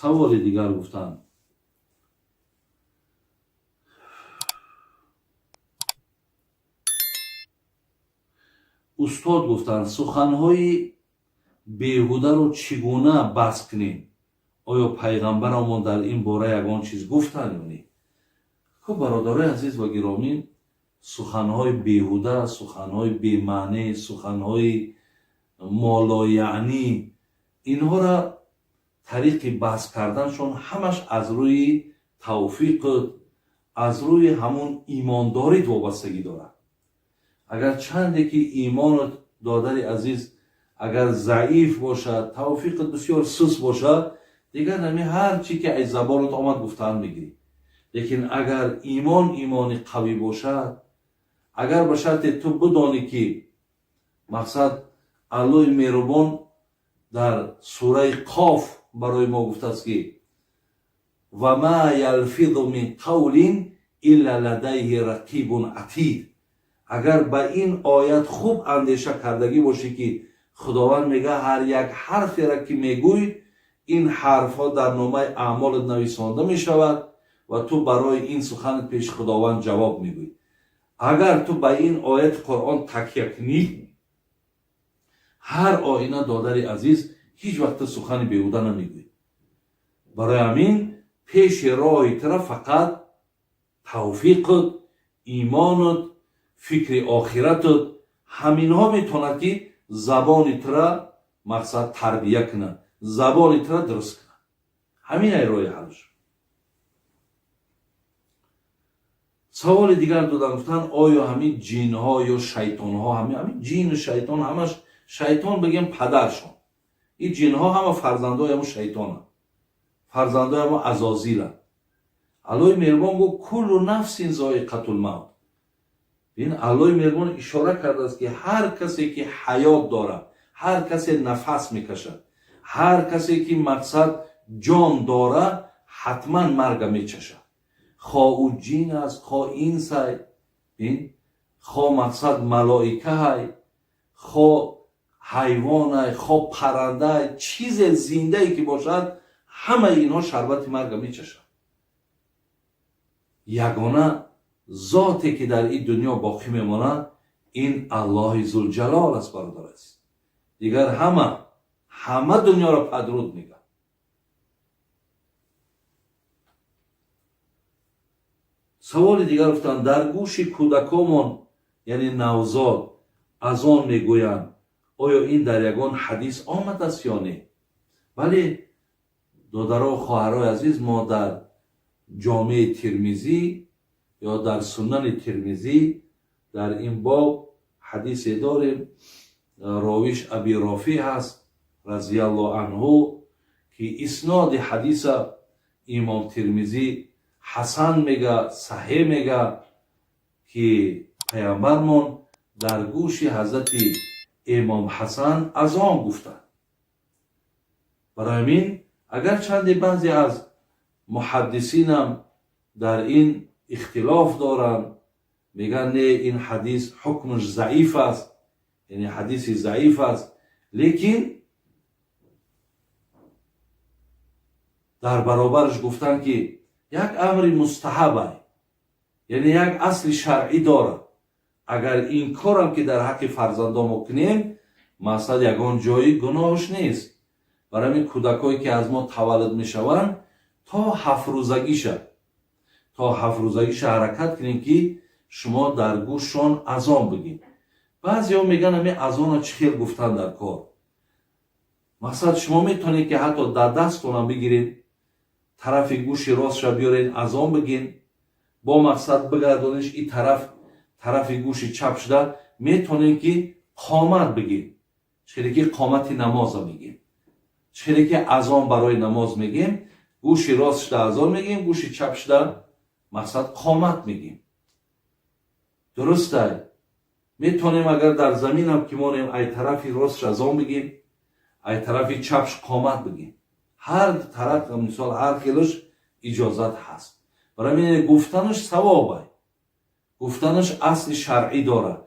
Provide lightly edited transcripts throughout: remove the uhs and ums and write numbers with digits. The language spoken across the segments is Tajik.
Саволи дигар гуфтанд: устод, гуфтанд, суханҳои беҳударо чӣ гуна бас кунем? Оё пайғамбарамон дар ин бора ягон чиз гуфтанд ё не? Хуб, бародарои азиз ва гиромӣ, суханҳои беҳуда, суханҳои бемаънӣ, суханҳои молояънӣ, инҳоро тариқи баҳс карданшон ҳамаш аз рӯи тавфиқут, аз рӯи ҳамун имондорит вобастагӣ дорад. Агар чанде ки имонат, додари азиз, агар заиф бошад, тавфиқат бисёр суст бошад, дигар нами ҳар чи ки аз забонат омад, гуфтан мегирӣ. Лекин агар имон имони қавӣ бошад, агар ба шарте ту бидонӣ, ки мақсад Аллоҳи меҳрубон дар сураи Қоф барои мо гуфтааст, ки ва ма ялфизу мин қавлин илла ладайҳи рақибун атид. Агар ба ин оят хуб андеша кардагӣ бошӣ, ки Худованд мега, ҳар як ҳарферо ки мегӯй, ин ҳарфҳо дар номаи аъмолат нависонда мешавад ва ту барои ин суханат пеши Худованд ҷавоб мегӯӣ. Агар ту ба ин ояти Қуръон такя кунӣ, ҳар оина, додари азиз, ҳеҷ вақт ту сухани беҳуда намегӯӣ. Барои ҳамин пеши роҳи тура фақат тавфиқут, имонут, фикри охиратут, ҳаминҳо метавонад, ки забони тура мақсад тарбия кунад, забони тура дуруст кунад. Ҳамин ай роҳи ҳалш. Саволи дигар додан, гуфтанд, оё ҳамин ҷинҳо ё шайтонҳо, ҳамин ҷину шайтон, ҳамаш шайтон бигем, падаршон, ин ҷинҳо ҳама фарзандои ҳамун шайтонанд, фарзандои ҳамун Азозиланд. Аллоҳи меҳрубон гуфт: куллу нафсин зоиқатул мавт. Ин Аллоҳи меҳрубон ишора кардааст, ки ҳар касе ки ҳаёт дорад, ҳар касе нафас мекашад, ҳар касе ки мақсад ҷон дорад, ҳатман марга мечашад. Хо ӯ ҷин аст, хо инсай, ин хо мақсад малоикаҳай, хо ҳайвонай, хо паррандай, чизе зиндае ки бошад, ҳамаи инҳо шарбати марга мечашад. Ягона зоте ки дар ин дунё боқӣ мемонад, ин Аллоҳи Зулҷалол аст, бародар азиз. Дигар ҳама дунёро падруд мегӯяд. Саволи дигар гуфтанд: дар гӯши кӯдакомон, яъне навзод, азон мегӯянд, оё ин дар ягон ҳадис омадааст ё не? Вале, додаро, хоҳарои азиз, мо дар Ҷомеи Тирмизӣ ё дар Сунани Тирмизӣ дар ин боб ҳадисе дорем. Ровиш Аби Рофӣ ҳаст, разияллоҳу анҳу, ки исноди ҳадиса имом Тирмизӣ ҳасан мега, саҳеҳ мега, ки паямбармон дар гӯши ҳазрати имом Ҳасан азон гуфтанд. Барои ҳамин агарчанде баъзе аз муҳаддисинам дар ин ихтилоф доранд, мегӯянд, не, ин ҳадис ҳукмаш заиф аст, яъне ҳадиси заиф аст, лекин дар баробараш гуфтанд, ки як амри мустаҳаб, яъне як асли шаръӣ дорад. Агар ин корам ки дар ҳаққи фарзандон мо кунем, мақсад ягон ҷои гуноҳш нест. Барои ҳамин кӯдакое ки аз мо таваллуд мешаванд, то 7 рӯзагиша ҳаракат кунем, ки шумо дар гӯшшон азон бигин. Баъзеҳо мегӯянд, ҳамин азонро чӣ хел гуфтан дар кор? Мақсад, шумо метавонед, ки ҳатто дар дасттонам бигиред, тарафи гӯши ростша биёред, азон бигин, бо мақсад бигардониш и тараф, тарафи гӯши чап шуда, метавонед, ки қомат бигин, чӣ ки қомати намоза мегем, чӣ ки азон барои намоз мегем, гӯши рост шуда азон мегем, гӯши чап шуда мақсад қомат мегем. Дурустай, метавонем, агар дар заминам ки монем, ай тарафи ростш азон бигем, ай тарафи чапш қомат бигем. Ҳар тараф, мисол, ҳар хелаш иҷозат ҳаст. Барои ҳамин гуфтанаш савобай, гуфтанаш асли шаръӣ дорад,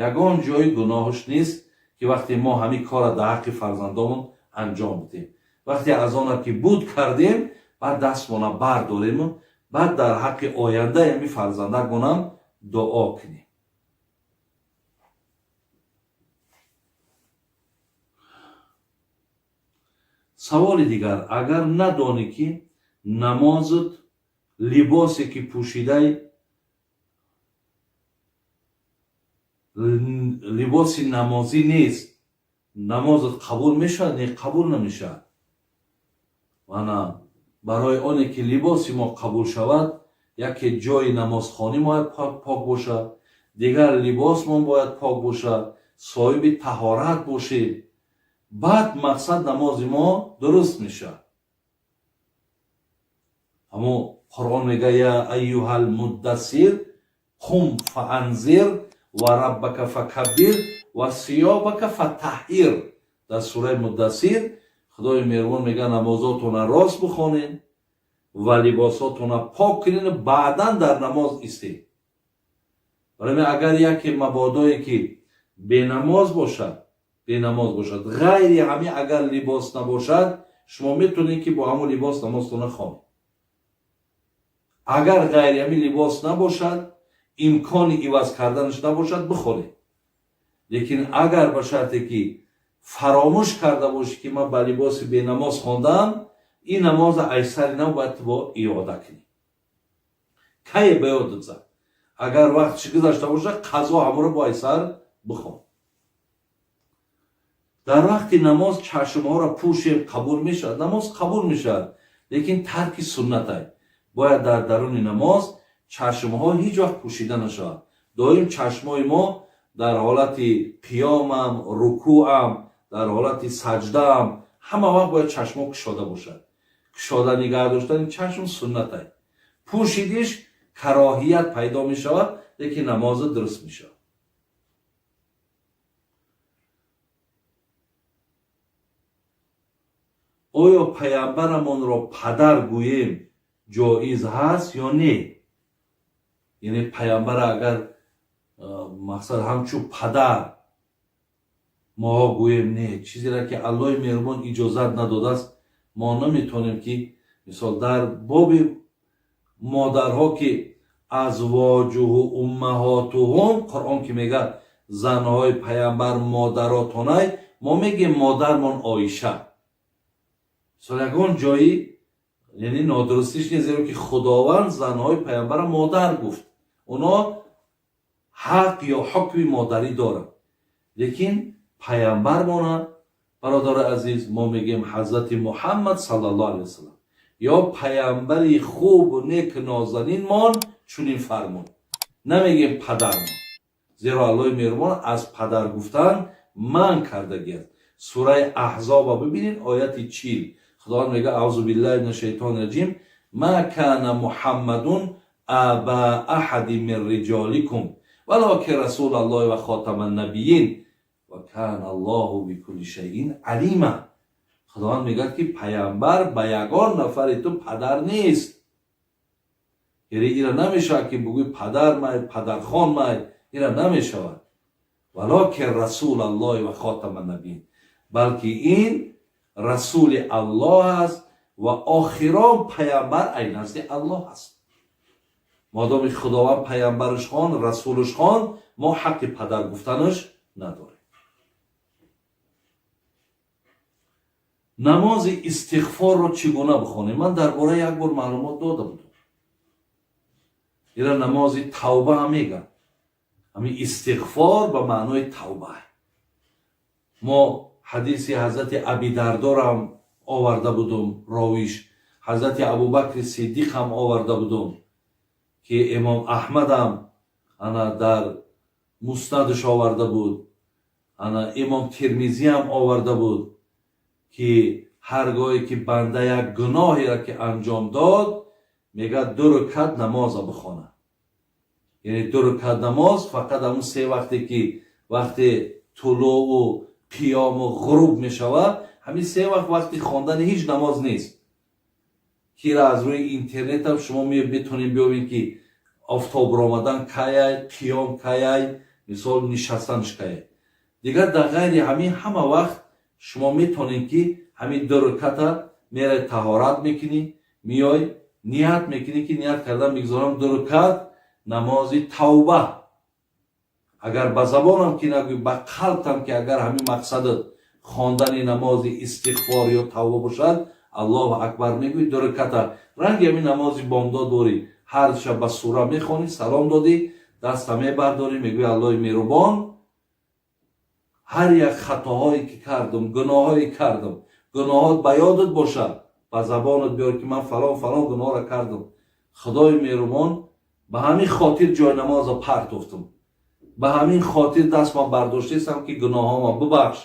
ягон ҷои гуноҳаш нест, ки вақте мо ҳамин корро дар ҳаққи фарзандомон анҷом бидем. Вақте азона ки буд кардем, баъд дастмона бардорему баъд дар ҳаққи ояндаи ҳамин фарзандакмонам дуо кунем. Саволи дигар: агар надонӣ, ки намозат либосе ки пӯшидай либоси намозӣ нест, намозат қабул мешавад? Не, қабул намешавад. Ана барои оне ки либоси мо қабул шавад, яке ҷои намозхонӣ бояд пок бошад, дигар либосмон бояд пок бошад, соҳиби таҳорат бошем, баъд мақсад намози мо дуруст мешавад. Аммо Қуръон мега: я айюҳал муддассир қум фаанзир ва раббака факаббир ва сиёбака фатаҳҳир. Дар сураи Муддассир Худои меҳрубон мега: намозотона рост бихонед ва либосотона пок кунед, баъдан дар намоз истед. Барои агар яке мабодое ки бенамоз бошад, бенамоз бошад, ғайри ҳамин агар либос набошад, шумо метавонед ки бо ҳамон либос намозтона хонед. Агар ғайри ҳамин либос набошад, имкони иваз карданаш набошад, бихонед. Лекин агар ба шарте ки фаромӯш карда бошӣ, ки ман ба либоси бенамоз хондам, ин намоза айсари нав бояд бо иёда кунӣ. Кае ба ёдат зад, агар вақтиш гузашта бошад, қазо ҳамонро бо айсар бихон. Дар вақти намоз чашмҳоро пӯшем, қабул мешавад? Намоз қабул мешавад, лекин тарки суннатай. Бояд дар даруни намоз чашмҳо ҳеҷ вақт пӯшида нашавад. Доим чашмҳои мо дар ҳолати қиёмам, рукӯам, дар ҳолати саҷдаам, ҳама вақт бояд чашмҳо кушода бошад. Кушода нигаҳ доштани чашм суннатай. Пӯшидиш кароҳият пайдо мешавад, лекин намоза дуруст мешавад. Оё паямбарамонро падар гӯем ҷоиз ҳаст ё не? Яъне паямбара агар мақсад ҳамчун падар моҳо гӯем, не, чизеро ки Аллоҳи меҳрубон иҷозат надодааст, мо наметавонем ки мисол дар боби модарҳо ки азвоҷуҳу уммаҳотуҳум, Қуръон ки мегӯяд занҳои паямбар модаротонай, мо мегӯем модармон Оиша. Мисол ягон ҷои яъне нодурустиш нест, зеро ки Худованд занҳои паямбара модар гуфт, оно ҳақ ё ҳукми модарӣ доранд. Лекин паямбармона, бародари азиз, мо мегӯем ҳазрати Муҳаммад саллаллоҳу алайҳи васаллам ё паямбари хубу нек нозанинмон чунин фармуд, намегӯем падармон, зеро Аллоҳи меҳрубон аз падар гуфтан манъ кардагиаст. Сураи Аҳзоба бибинед, ояти 40. Худованд мегӯяд: аузу биллаҳи мин шайтони раҷим, ма кана Муҳаммадун аба аҳади мин риҷоликум валокин расулаллоҳи ва хотама набиин ва кана Аллоҳу бикулли шайин алима. Худованд мегӯяд, ки паямбар ба ягон нафари ту падар нест. Яъне ира намешавад ки бугӯй падар май, падархон май, ира намешавад. Валокин расулаллоҳи ва хотама набиин, балки ин расули Аллоҳ аст ва охирон паямбар ай назди Аллоҳ аст. Модоми Худованд паямбараш хон, расулаш хон, мо ҳаққи падар гуфтанаш надорем. Намози истиғфорро чӣ гуна бихонем? Ман дар бораи як бор маълумот дода будам. Ира намози тавба ҳам мегӯям. Ҳамин истиғфор ба маънои тавба. Мо ҳадиси ҳазрати Абидардорам оварда будум, ровиш ҳазрати Абубакри Сиддиқ ҳам оварда будум, ки имом Аҳмадам ана дар Муснадаш оварда буд, ана имом Термизӣ ҳам оварда буд, ки ҳар гоҳе ки банда як гуноҳеро ки анҷом дод, мегӯяд ду рукат намоза бихонад. Яъне ду рукат намоз фақат ҳамун се вақте ки вақте тулӯъу қиёму ғуруб мешавад, ҳамин се вақт вақти хондани ҳеҷ намоз нест. Кира аз рӯи интернетам шумо метавонед биёбед, ки офтоб омадан каяй, қиём каяй, мисол нишастанаш каяй. Дигар дар ғайри ҳамин ҳама вақт Шумо метонед, ки ҳамин ду руката мерай, таҳорат мекунӣ, меёй, ният мекунӣ, ки ният кардан мегузорам ду рукат намози тавба. Агар ба забонам ки нагӯй, ба қалбтам ки агар ҳамин мақсадат хондани намози истиғфор ё тавба бошад, Аллоҳу акбар мегӯй, ду руката ранги ҳамин намози бомдод дорӣ, ҳар шаб ба сура мехонӣ, салом додӣ, даста мебардорӣ, мегӯй: «Аллоҳи меҳрубон, ҳар як хатоҳое ки кардам, гуноҳое кардам, гуноҳот ба ёдат бошад, ба забонат биёр, ки ман фалон фалон гуноҳро кардам. Худои меҳрубон, ба ҳамин хотир ҷойнамоза партофтам, ба ҳамин хотир дастма бардоштаистам, ки гуноҳома бубахш».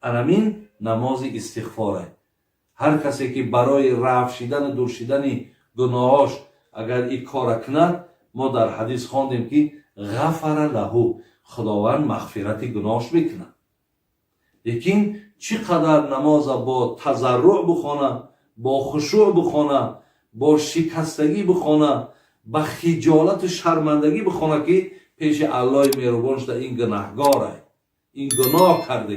Анамин намози истиғфоре. Ҳар касе ки барои рафъ шидану дур шидани гуноҳош агар ин кора кунад, мо дар ҳадис хондем, ки غفر له, Худованд мағфирати гуноҳш мекунад. Лекин чӣ қадар намоза бо тазарруъ бихона, бо хушӯъ бихона, бо шикастагӣ бихона, ба хиҷолату шармандагӣ бихона, ки пеши Аллоҳи меҳрубон шуда, ин гунаҳгоре, ин гуноҳ карда.